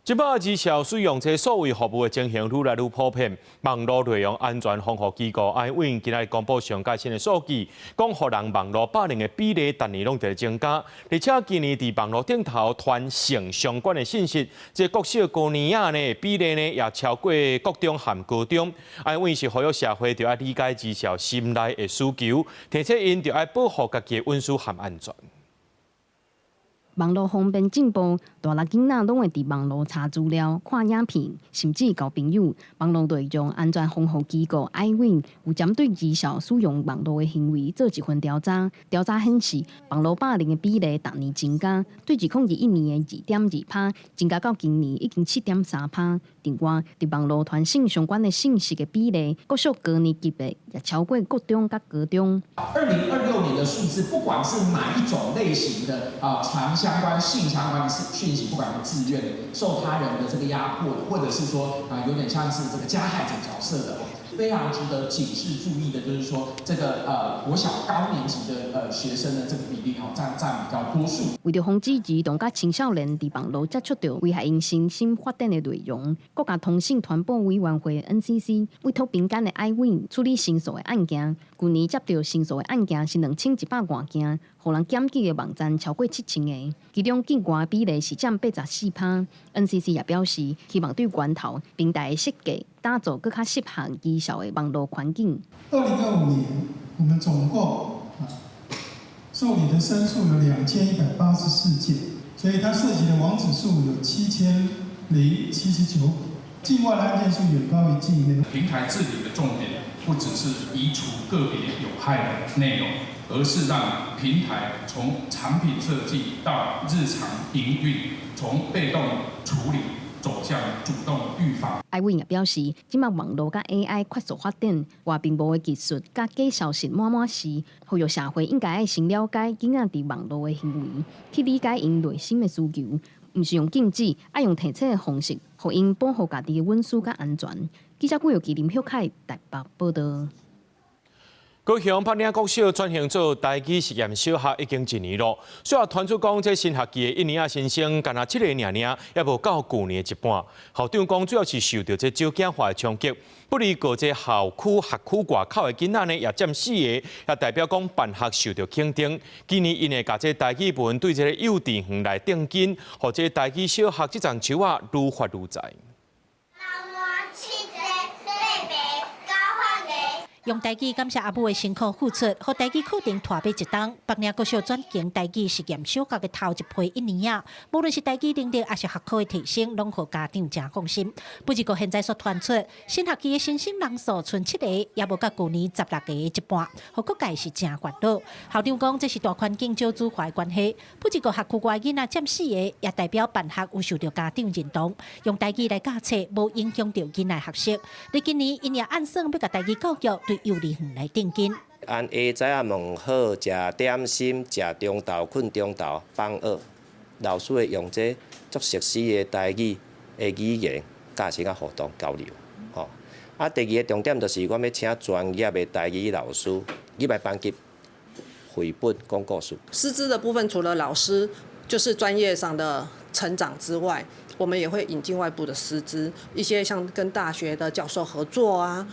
這擺兒少使用這數位服務的情形愈來愈普遍，網路內容安全防護機構愛委今日公布上蓋新的數據，講予人網路霸凌的比例逐年攏佇增加，而且今年佇網路頂頭傳性相關的信息，這國小高年仔呢比例呢也超過國中和高中。愛委是呼籲社會著愛理解兒少心內的需求，提醒𪜶著愛保護家己的隱私和安全。網路方便進步，大人囡仔攏會佇網路查資料、看影片，甚至交朋友。網路內容安全防護機構 iWin 有針對兒少使用網路的行為做一份調查，調查顯示網路霸凌的比例逐年增加，對2021年的2.2%，增加到今年已經7.3%。另外，佇網路傳性相關的信息的比例，國小高年級的也超過國中佮高中。 2026年的數字，不管是哪一種類型的啊，傳相關性相關的訊息，不管是自願的、受他人的這個壓迫的，或者是說啊，有點像是這個加害者角色的，非常值得警示注意的，就是說這個國小高年級的學生的這個比例哦，佔比較多數。為著防止兒童佮青少年佇網路接觸著危害𪜶身心發展的內容，國家通信傳播委員會 NCC 委託民間的 iWin 處理申訴的案件，舊年接著申訴的案件是2100外件，予人檢舉的網站超過7000個，其中境外比例是佔84%。NCC 也表示，希望對源頭平台的設計，打造閣較適合兒少的網路環境。 2025年，我們總共受理的申訴有2184件，所以它涉及的網址數有7079，境外的案件數遠高於境內。平台治理的重點不只是移除個別有害的內容，而是讓平台從產品設計到日常營運，從被動處理走向主動預防。愛艾偉也表示，這馬網路佮 AI 快速發展，外屏幕的技術佮假消息滿滿是，呼籲社會應該愛先了解囡仔佇網路的行為，去理解𪜶內心的需求，毋是用禁止，愛用提醒的方式，予𪜶保護家己的隱私佮安全。記者顧玉琪、林旭凱台北報道。高雄北嶺國小轉型做台語實驗小學已經一年咯。雖然傳出講，這新學期的一年仔新生干焦七個爾爾，猶無夠舊年的一半。校長講，主要是受著這少子化的衝擊，不離過這校區學區外口的囡仔呢，也佔四個，也代表講辦學受著肯定。今年𪜶會共這台語文對這个幼稚園來定根，予這台語小學這叢樹仔愈發愈在。用台語感謝阿母的辛苦付出，予台語課程拖尾一冬。北嶺國小轉型台語實驗小學的頭一批一年仔，無論是台語能力抑是學科的提升，攏予家長誠放心。不過現在所傳出新學期的新生人數賰七個，猶無佮舊年16个的一半，予各界是誠煩惱。校長講這是大環境少子化的關係。不過學區外囡仔佔四個，也代表辦學有受著家長認同，用台語來教冊，無影響著囡仔學習。佇今年，𪜶也按算欲共台語教育對幼兒園來定根。按下早仔問好，食點心，食中晝，睏中晝，放學，老師會用這足熟悉的台語的語言，教師佮互動交流，吼。啊，第二个重點就是，阮欲請專業的台語老師入來班級，繪本講故事。師資的部分，除了老師就是專業上的成長之外，我們也會引進外部的師資，一些像跟大學的教授合作啊。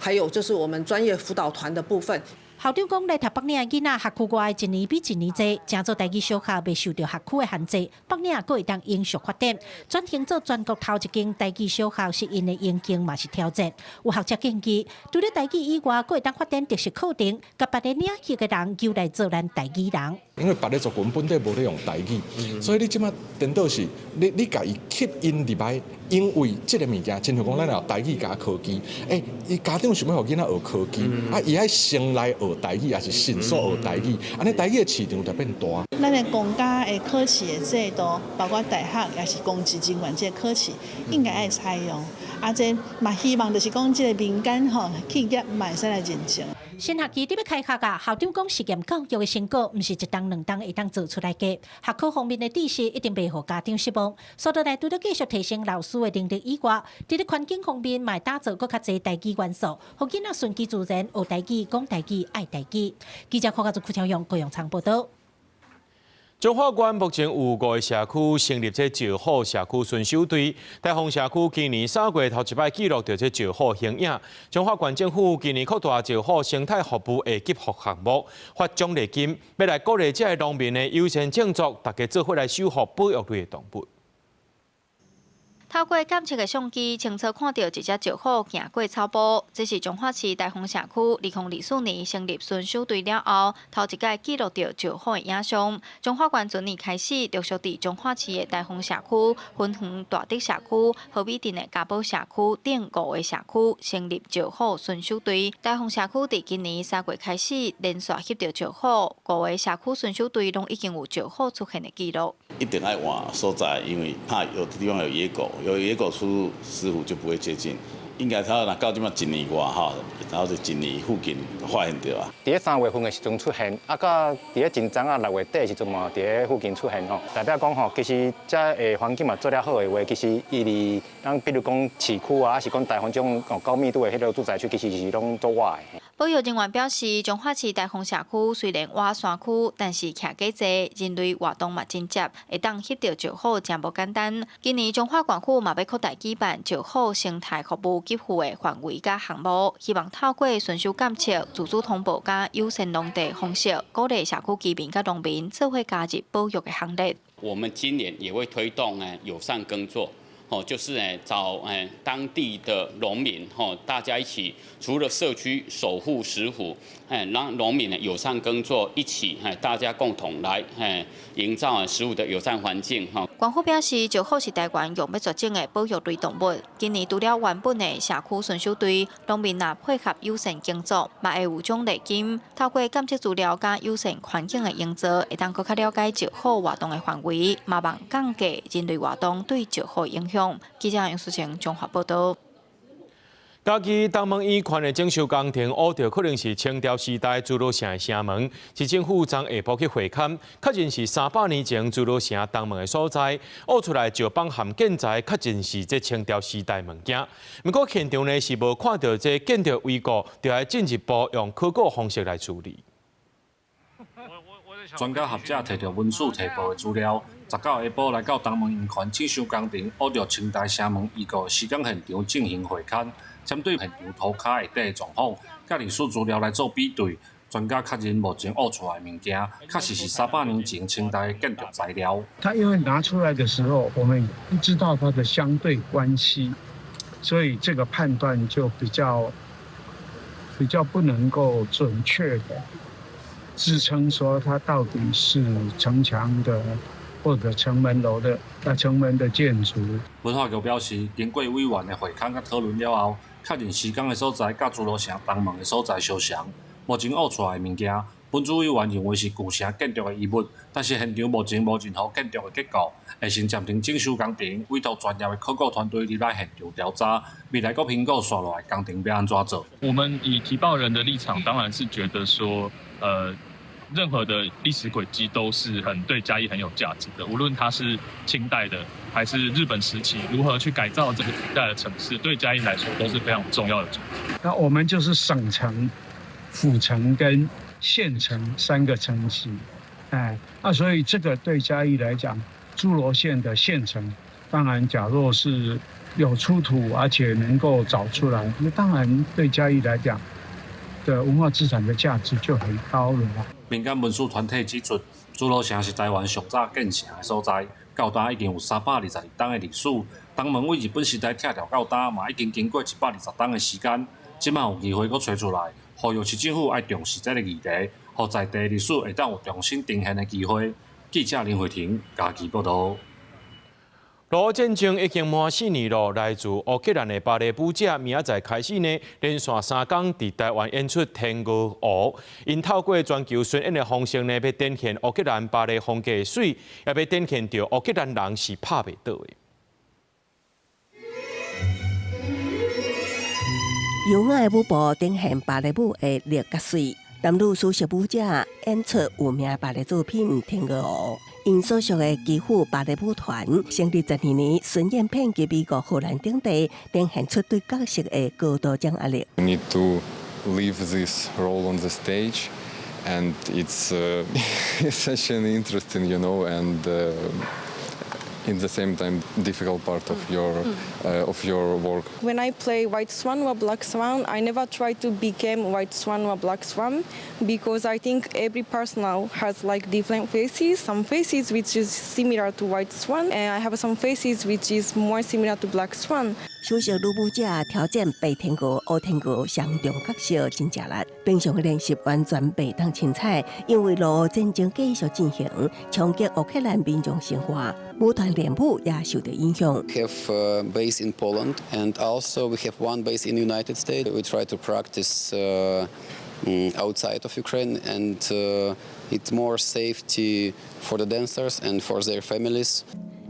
還有就是我們專業輔導團的部分。校長講，來讀北嶺的囡仔，學區外一年比一年濟，成做台語小學袂受著學區的限制，北嶺閣會當永續發展。轉型做全國頭一間台語小學，是𪜶的榮幸嘛是挑戰。有學者建議，除了台語以外，閣會當發展特色課程，共別个領域的人揪來做咱台語人。因為別个族群本底無咧用台語，所以你這馬顛倒是，你共伊吸引入來，因為這个物件，親像講咱有台語佮科技，欸，伊家長想欲予囡仔學科技，啊，伊愛先來學台語，抑是迅速學台語，按呢台語的市場就變大。咱的公家的考試的制度，包括大學抑是公職人員這个考試，應該愛採用。啊，這嘛希望就是講這个民間吼企業嘛會使來認證。新學期佇欲開學啊，校長講實驗教育的成果，毋是一冬兩冬會當做出來的。學科方面的知識一定袂予家長失望。所以來除了繼續提升老師的能力以外，佇咧環境方面嘛會打造閣較濟台語元素，予囡仔順其自然學台語、講台語、愛台語。記者柯家族邱超勇、高陽昌報導。彰化縣目前有五个社區成立這石虎社區巡守隊，大豐社區今年3月頭一擺記錄著這石虎形影。彰化縣政府今年擴大石虎生態服務的給付項目，發獎勵金，欲來鼓勵這个農民的友善種作，大家做伙來守護保育類的動物。透過監測的相機，清楚看著一隻石虎行過草埔。這是彰化市大豐社區2024年成立巡守隊了後，頭一擺記錄著石虎的影像。彰化縣自年開始陸續佇彰化市的大豐社區、芬園大竹社區、和美鎮的嘉寶社區等五个社區成立石虎巡守隊。大豐社區佇今年3月開始連續翕著石虎，五个社區巡守隊攏已經有石虎出現的記錄。一定愛換所在，因為怕有的地方有野狗。有野狗出入，石虎就不會接近。應該差不多到這馬一年外吼，然後就一年附近發現著啊。佇咧3月份的時陣出現，啊，到佇咧真早啊6月底的時陣嘛，佇咧附近出現吼，代表講吼，其實這个環境嘛做了好的話，其實伊離咱比如講市區啊，抑是講大豐這種高密度的彼个住宅區，其實是攏足倚的。保育人員表示，彰化市大豐社區雖然倚山區，但是徛家濟，人類活動嘛真濟，會當翕著石虎誠無簡單。今年彰化縣府嘛欲擴大舉辦石虎生態服務給付的範圍佮項目，希望透過巡守監測、自主通報佮友善農地方式，鼓勵社區居民佮農民做伙加入保育的行列。我們今年也會推動友善耕作。哦，就是找當地的農民，吼，大家一起，除了社區守護石虎，讓農民呢友善耕作，一起，大家共同來，營造石虎的友善環境，哈。縣府表示，石虎是台灣欲欲絕種的保育類動物。今年除了原本的社區巡守隊，農民若配合友善耕作，嘛會有獎勵金。透過監測資料佮友善環境的營造，會當閣較了解石虎活動的範圍，嘛望降低人類活動對石虎影響。記者楊淑晴綜合報導。嘉義東門以寬的整修工程，挖著可能是清朝時代諸羅城的城門。市政府昨下晡去會勘，確認是300年前諸羅城東門的所在，挖出來石板和建材，確認是這清朝時代物件。毋過現場呢是無看著這建築遺構，就愛進一步用考古方式來處理。專家學者提著文書提報的資料，19下晡來到東門營權整修工程，挖著清代城門遺構施工現場進行會勘。針對現場塗跤下底的狀況，佮歷史資料來做比對，專家確認目前挖出來的物件，確實是300年前清代的建築材料。它因為拿出來的時候，我們不知道它的相對關係，所以這個判斷就比較不能夠準確的支撐說它到底是城牆的或者城門樓的那城門的建築。文化局表示，經過委員的會勘佮討論了後，確認施工的所在佮諸羅城東門的所在相像。目前挖出來的物件，文資委員認為是舊城建築的遺物，但是現場目前無任何建築的結構，會先暫停整修工程，委託專業的考古團隊入來現場調查，未來閣評估紲落來工程欲按怎做。我們以提報人的立場，當然是覺得說，任何的歷史軌跡都是很對嘉義很有價值的，無論它是清代的還是日本時期，如何去改造這個古代的城市，對嘉義來說都是非常重要的主題。那我們就是省城、府城跟縣城三個層級，哎，那所以這個對嘉義來講，諸羅縣的縣城，當然假若是有出土，而且能夠找出來，那當然對嘉義來講的文化資產的價值就很高了。民間文史團體指出，諸羅城是台灣上早建城的所在，到今已經有322冬的歷史。東門對日本時代拆掉到今，嘛已經經過120冬的時間。這擺有機會閣揣出來，呼籲市政府愛重視這个議題，予在地歷史會當有重新呈現的機會。記者林慧婷嘉義報導。俄烏戰爭已經滿4年咯，來自烏克蘭的芭蕾舞者明仔載開始呢，連續3工佇台灣演出《天鵝湖》。𪜶透過全球巡演的方式呢，欲展現烏克蘭芭蕾風格的媠，也欲展現著烏克蘭人是拍袂倒的。優雅的舞步展現芭蕾舞的力佮媠，男女首席舞者演出有名芭蕾作品《天鵝湖》。𪜶所屬的基輔芭蕾舞團成立12年，巡演遍及美國、荷蘭等地，展現出對角色的高度掌握力。 You need to live this role on the stage, and it's such an interesting, and in the same time difficult part of your work. When I play White Swan or Black Swan, I never try to become White Swan or Black Swan because I think every person has like different faces. Some faces which is similar to White Swan, and I have some faces which is more similar to Black Swan. 首席女舞者挑戰白天鵝、烏天鵝雙重角色，真吃力。平常的練習完全袂當凊彩，因為俄烏戰爭繼續進行，衝擊烏克蘭民眾生活，舞團練舞也受到影響。 Have a base in Poland and also we have one base in United States. We try to practice outside of Ukraine and it's more safety for the dancers and for their families.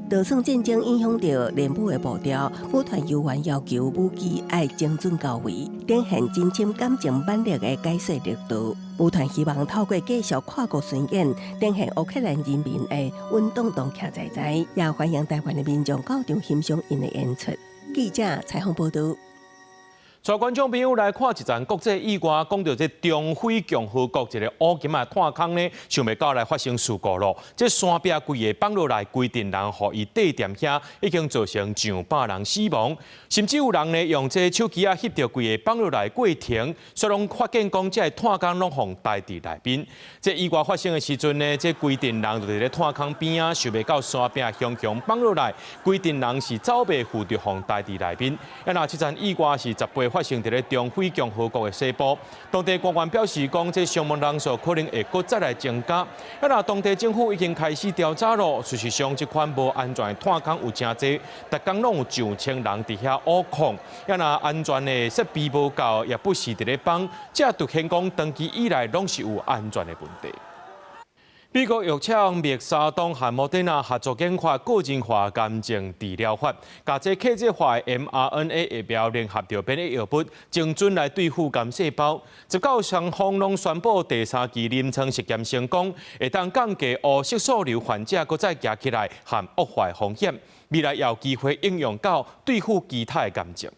就算戰爭影響著練舞的步調，舞團猶原要求舞技愛精準到位，展現真深感情蠻力的解說力度。舞團希望透過繼續跨國巡演，展現烏克蘭人民的穩當當徛在在，也歡迎台灣的民眾到場欣賞𪜶的演出。記者採訪報導。帶觀眾朋友來看一層國際意外，講著這中非共和國一个烏金仔炭礦呢，想袂到來發生事故咯。這山壁規个放落來，規陣人予伊綴踮遐，已經造成上百人死亡，甚至有人呢用這手機仔翕著規个放落來過程，煞攏發現講這个炭礦攏予刣佇內面。這意外發生的時陣呢，這規陣人就佇咧炭礦邊仔，想袂到山壁雄雄放落來，規陣人是走袂赴著予刣佇內面。啊，若這層意外是18發生佇咧中非共和國的西部，當地官員表示講，這傷亡人數可能會閣再來增加。啊，若當地政府已經開始調查咯。事實上，這款無安全的炭礦有誠濟，逐工攏有上千人佇遐挖礦。啊，若安全的設備無夠，也不時佇咧崩，這凸顯講長期以來攏是有安全的問題。美國藥廠默沙東和莫德納合作研發個人化癌症治療法，共這客製化的 mRNA 疫苗聯合著免疫藥物，精準來對付癌細胞。19雙方攏宣布第三期臨床實驗成功，會當降低烏色素瘤患者閣再行起來和惡化風險。未來也有機會應用到對付其他的癌症。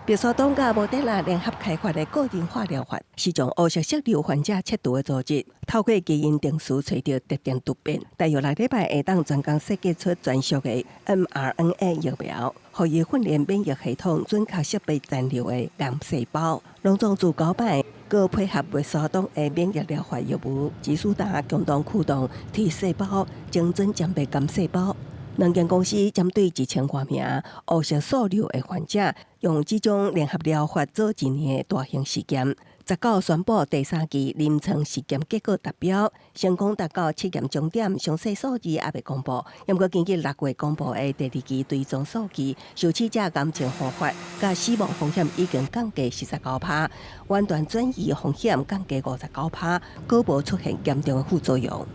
默沙東佮莫德納聯合開發的個人化療法，是將烏色素瘤患者切除的組織，透過基因定序揣著特定突變，大約6禮拜會當專工設計出專屬的 mRNA 疫苗，予伊訓練免疫系統準確識別殘留的癌細胞。攏總自九擺，閣配合默沙東的免疫療法藥物，吉舒達共同驅動 T 細胞精準殲滅癌細胞。兩間公司針對1000外名烏色素瘤的患者，用這種聯合療法做一年的大型試驗，19宣布第三期臨床試驗結果達標，成功達到試驗終點，詳細數字猶未公布。不過根據6月公布的第二期追蹤數據，受試者癌症復發佮死亡風險已經降低49%，遠端轉移風險降低59%，閣無出現嚴重的副作用。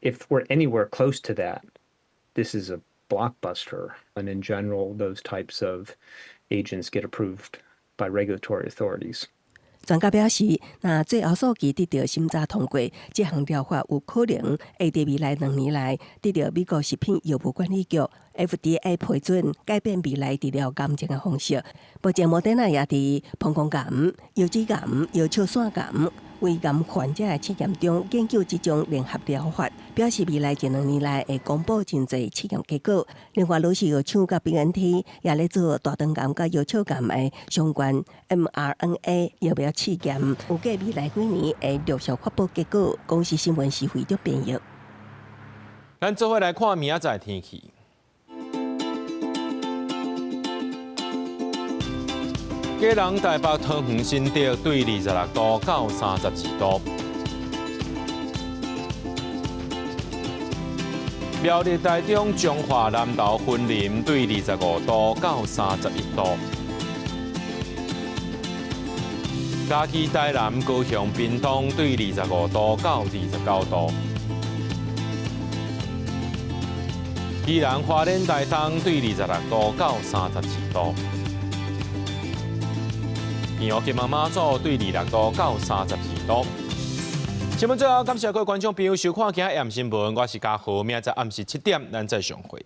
If we're anywhere close to that, this is a blockbuster, and in general, those types of agents get approved by regulatory authorities. 專家表示，若最後數據得到審查通過，這項療法有可能會佇未來2年內得到美國食品藥物管理局 FDA 批准，改變未來治療癌症的方式。目前，莫德納也佇膀胱癌、腰子癌、小腸腺癌、胃癌患者的試驗中研究這種聯合療法，表示未來一兩年內會公布真濟試驗結果。另外，羅氏藥廠佮 BNT 也咧做大腸癌佮小腸癌的相關 mRNA 疫苗試驗，預計未來幾年會陸續發布結果。公視新聞是惠德編譯。咱做伙來看明仔載天氣。基隆、台北、桃園、新竹對26度到32度，苗栗、台中、彰化、南投、雲林對25度到31度，嘉義、台南、高雄、屏東對25度到29度，宜蘭、花蓮、台東對26度到32度。屏東金門馬祖對26度到32度。新聞最後，感謝各位觀眾朋友收看今日暗新聞，我是嘉豪，明仔載暗時7點，咱再相會。